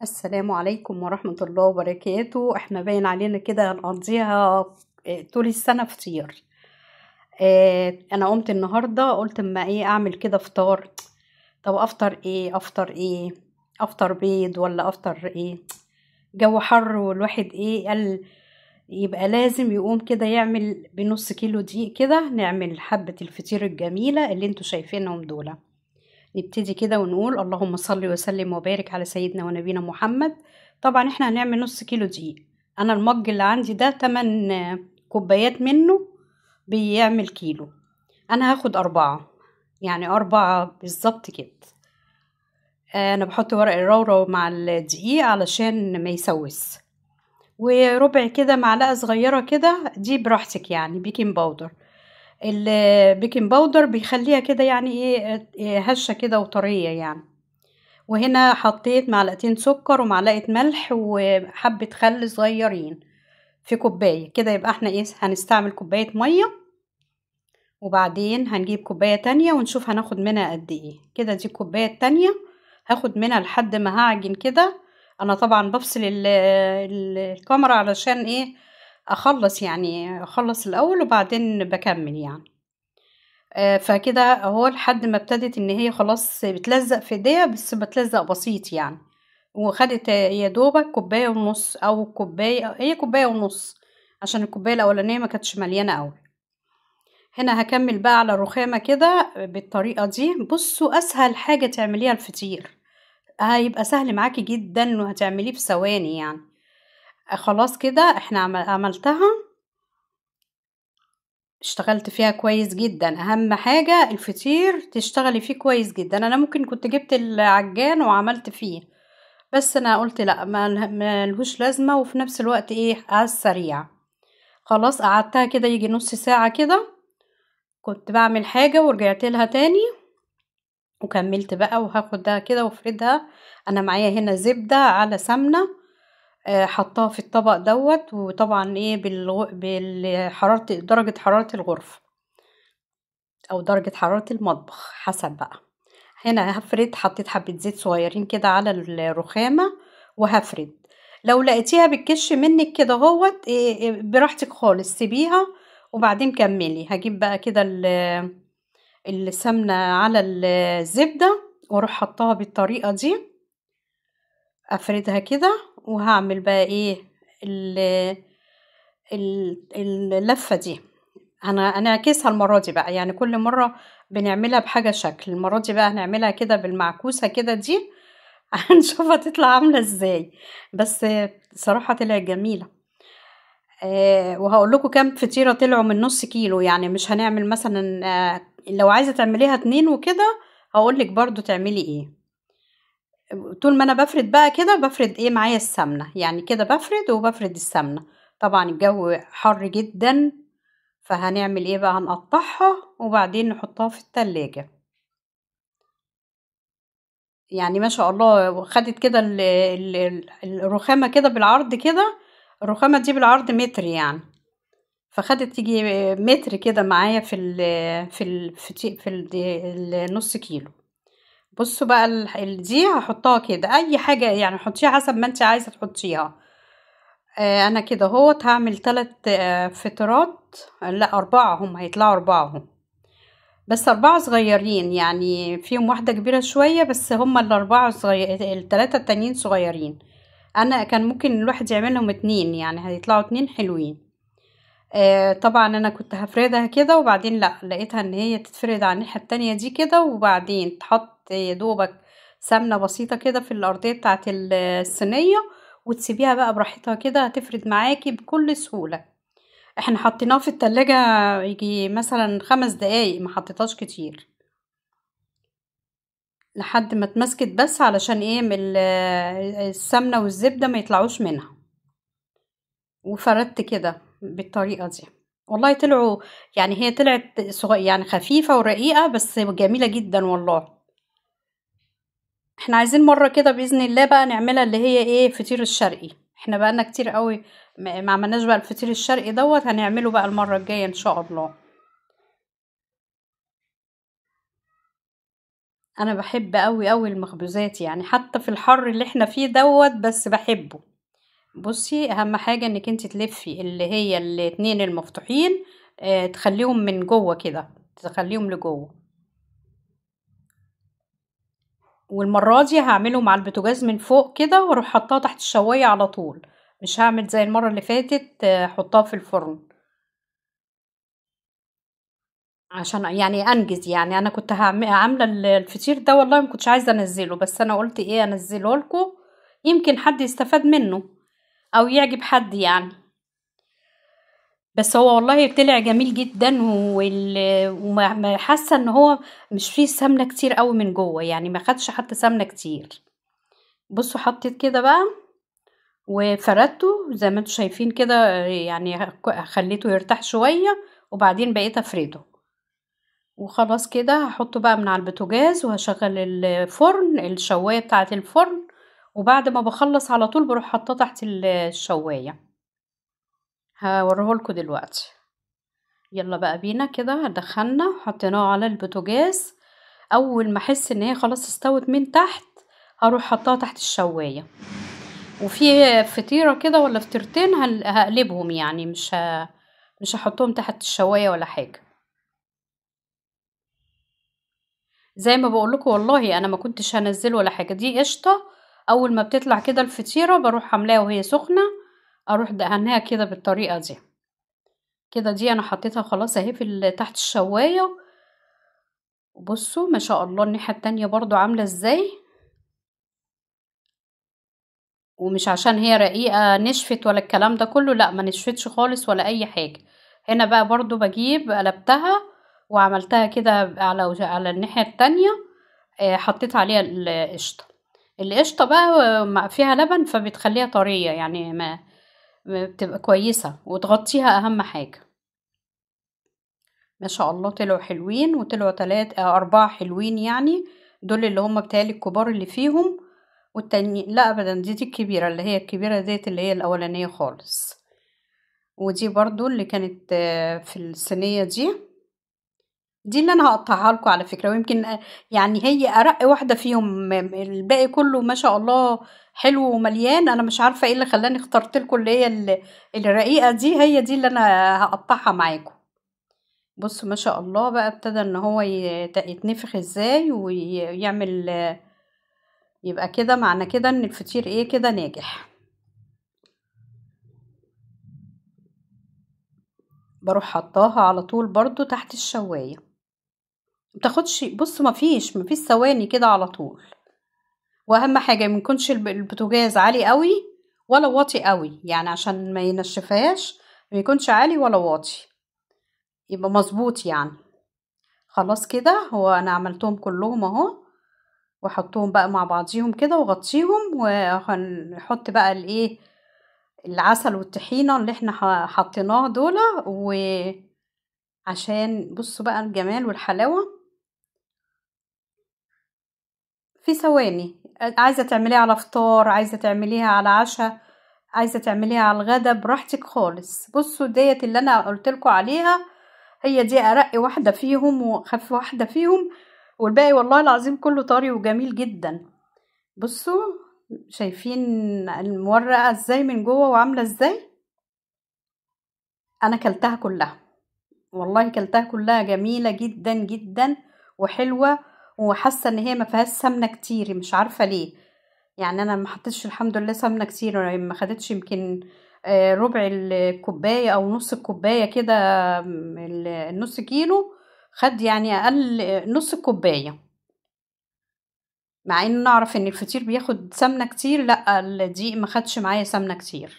السلام عليكم ورحمة الله وبركاته. احنا باين علينا كده هنقضيها طول السنة فطير. انا قمت النهاردة قلت اما ايه اعمل كده فطار. طب افطر ايه؟ افطر ايه؟ افطر بيض ولا افطر ايه؟ جو حر والواحد ايه قال يبقى لازم يقوم كده يعمل بنص كيلو دقيق كده، نعمل حبة الفطير الجميلة اللي انتوا شايفينهم دول. نبتدي كده ونقول اللهم صل وسلم وبارك على سيدنا ونبينا محمد. طبعا احنا هنعمل نص كيلو دقيق. انا المج اللي عندي ده 8 كوبايات منه بيعمل كيلو. انا هاخد 4، يعني 4 بالظبط كده. انا بحط ورق الرورو مع الدقيق علشان ما يسوس، وربع كده معلقه صغيرة كده، دي براحتك يعني baking powder. ال baking powder بيخليها كده يعني ايه هشه كده وطريه يعني. وهنا حطيت معلقتين سكر ومعلقة ملح وحبه خل صغيرين في كوباية كده. يبقى احنا ايه هنستعمل كوباية مية، وبعدين هنجيب كوباية تانية ونشوف هناخد منها قد ايه كده. دي الكوباية التانية هاخد منها لحد ما هعجن كده. انا طبعا بفصل الكاميرا علشان ايه اخلص، يعني اخلص الاول وبعدين بكمل يعني. فكده اهو لحد ما ابتدت ان هي خلاص بتلزق في ايديها، بس بتلزق بسيط يعني. وخدت يا دوبك كوباية ونص او كوباية، هي كوباية ونص عشان الكوباية الاولانية ما كانتش مليانة قوي. هنا هكمل بقى على الرخامه كده بالطريقة دي. بصوا اسهل حاجة تعمليها الفطير، هيبقى سهل معاكي جدا وهتعمليه في ثواني يعني. خلاص كده احنا عملتها، اشتغلت فيها كويس جدا. اهم حاجة الفطير تشتغلي فيه كويس جدا. انا ممكن كنت جبت العجان وعملت فيه، بس انا قلت لا ما لهوش لازمة، وفي نفس الوقت ايه على السريع. خلاص قعدتها كده يجي نص ساعة كده، كنت بعمل حاجة ورجعت لها تاني وكملت بقى. وهاخدها كده وافردها. انا معايا هنا زبدة على سمنة، حطاها في الطبق دوت. وطبعا ايه بالحرارة، درجة حرارة الغرفة او درجة حرارة المطبخ حسب بقى. هنا هفرد، حطيت حبة زيت صغيرين كده على الرخامة وهفرد. لو لقيتيها بتكش منك كده اهوت براحتك خالص سيبيها وبعدين كملي. هجيب بقى كده السمنة على الزبدة واروح حطاها بالطريقة دي، افردها كده. وهعمل بقى ايه اللفة دي. انا اعكسها المرة دي بقى، يعني كل مرة بنعملها بحاجة شكل، المرة دي بقى هنعملها كده بالمعكوسه كده دي. هنشوفها تطلع عامله ازاي، بس صراحة طلعت جميلة. وهقول لكم كام فطيره طلعوا من نص كيلو، يعني مش هنعمل مثلا لو عايزه تعمليها 2 وكده هقول لك برضو تعملي ايه. طول ما انا بفرد بقى كده بفرد ايه معايا السمنة، يعني كده بفرد وبفرد السمنة. طبعا الجو حر جدا، فهنعمل ايه بقى؟ هنقطعها وبعدين نحطها في التلاجة. يعني ما شاء الله خدت كده الرخامه كده بالعرض كده، الرخامه دي بالعرض متر يعني، فخدت تيجي متر كده معايا في ال في ال في النص كيلو. بصوا بقى دي هحطها كده، اي حاجة يعني حطيها حسب ما انت عايزه تحطيها. انا كده اهوت هعمل 3 فطيرات، لا 4، هم هيطلعوا 4 هم، بس 4 صغيرين يعني، فيهم واحدة كبيرة شوية، بس هم ال4 صغير، ال3 التانيين صغيرين. انا كان ممكن الواحد يعملهم 2 يعني، هيطلعوا 2 حلوين. طبعا انا كنت هفردها كده وبعدين لا لقيتها ان هي تتفرد على الناحية التانية دي كده، وبعدين تحط يا دوبك سمنه بسيطة كده في الارضية بتاعه الصينية وتسيبيها بقى براحتها كده، هتفرد معاكي بكل سهولة. احنا حطيناه في التلاجة يجي مثلا 5 دقايق، ما حطيتهاش كتير لحد ما اتمسكت، بس علشان ايه من السمنة والزبده ما يطلعوش منها. وفردت كده بالطريقة دي، والله طلعوا يعني، هي طلعت يعني خفيفة ورقيقه بس جميلة جدا والله. احنا عايزين مرة كده باذن الله بقى نعملها اللي هي ايه فطير الشرقي. احنا بقالنا كتير قوي ما عملناش بقى الفطير الشرقي دوت، هنعمله بقى المرة الجاية ان شاء الله. انا بحب قوي قوي المخبوزات يعني، حتى في الحر اللي احنا فيه دوت بس بحبه. بصي اهم حاجة انك انت تلفي اللي هي الاتنين المفتوحين، تخليهم من جوه كده، تخليهم لجوه. والمرة دي هعمله مع البوتاجاز من فوق كده، واروح حطاه تحت الشوايه على طول، مش هعمل زي المرة اللي فاتت احطها في الفرن عشان يعني انجز. يعني انا كنت عامله الفطير ده والله ما كنتش عايزه انزله، بس انا قلت ايه انزله لكم يمكن حد يستفاد منه او يعجب حد يعني. بس هو والله طلع جميل جدا، وما حاسه ان هو مش فيه سمنه كتير قوي من جوه، يعني ما خدش حتى سمنه كتير. بصوا حطيت كده بقى وفردته زي ما انتم شايفين كده، يعني خليته يرتاح شوية وبعدين بقيت افرده. وخلاص كده هحطه بقى من على البوتاجاز، وهشغل الفرن، الشوايه بتاعه الفرن، وبعد ما بخلص على طول بروح حاطاه تحت الشوايه. هوريهولكوا دلوقتي. يلا بقى بينا كده. دخلنا حطيناه على البوتاجاز. اول ما احس ان هي خلاص استوت من تحت هروح حطاها تحت الشوايه. وفي فطيره كده ولا فطيرتين هقلبهم، يعني مش هحطهم تحت الشوايه ولا حاجة. زي ما بقول لكم والله انا ما كنتش هنزله ولا حاجة، دي قشطه. اول ما بتطلع كده الفطيره بروح عاملاها وهي سخنة، اروح دهناها كده بالطريقة دي كده. دي انا حطيتها خلاص اهي في تحت الشوايه. بصوا ما شاء الله الناحية التانية برضو عامله ازاي، ومش عشان هي رقيقه نشفت ولا الكلام ده كله، لا ما نشفتش خالص ولا اي حاجة. هنا بقى برضو بجيب قلبتها وعملتها كده على الناحية التانية، حطيت عليها القشطه. القشطه بقى فيها لبن فبتخليها طرية، يعني ما بتبقى كويسة، وتغطيها اهم حاجة. ما شاء الله طلعوا حلوين، وطلعوا 3 4 حلوين يعني، دول اللي هم بتهيألي الكبار اللي فيهم، والتاني لا ابدا دي الكبيرة اللي هي الكبيرة ديت اللي هي الاولانية خالص. ودي برضو اللي كانت في الصينية دي اللي انا هقطعها لكم على فكرة، ويمكن يعني هي ارق واحدة فيهم، الباقي كله ما شاء الله حلو ومليان. انا مش عارفه ايه اللي خلاني اخترت لكم اللي هي الرقيقة دي، هي دي اللي انا هقطعها معاكم. بصوا ما شاء الله بقى ابتدى ان هو يتنفخ ازاي ويعمل، يبقى كده معنى كده ان الفطير ايه كده ناجح. بروح حطاها على طول برضو تحت الشوايه، متاخدش بصوا مفيش ثواني كده على طول. واهم حاجة ما يكونش البوتاجاز عالي قوي ولا واطي قوي، يعني عشان ما ينشفهاش، ما يكونش عالي ولا واطي، يبقى مظبوط يعني. خلاص كده هو انا عملتهم كلهم اهو، واحطهم بقى مع بعضيهم كده وغطيهم، وهنحط بقى الايه العسل والطحينه اللي احنا حطيناه دول، وعشان بصوا بقى الجمال والحلاوه في ثواني. عايزه تعمليها على فطار، عايزه تعمليها على عشاء، عايزه تعمليها على الغدا، براحتك خالص. بصوا ديت اللي انا قلت لكم عليها هي دي ارق واحدة فيهم وخف واحدة فيهم، والباقي والله العظيم كله طري وجميل جدا. بصوا شايفين المورقه ازاي من جوه وعامله ازاي. انا كلتها كلها والله، كلتها كلها، جميلة جدا جدا وحلوه، وحاسه ان هي ما فيهاش سمنه كتير، مش عارفه ليه. يعني انا ما حطيتش الحمد لله سمنه كتير، ما خدتش يمكن ربع الكوباية او نص الكوباية كده، النص كيلو خد يعني اقل نص الكوباية، مع ان نعرف ان الفطير بياخد سمنه كتير، لا الدقيق ما خدش معايا سمنه كتير.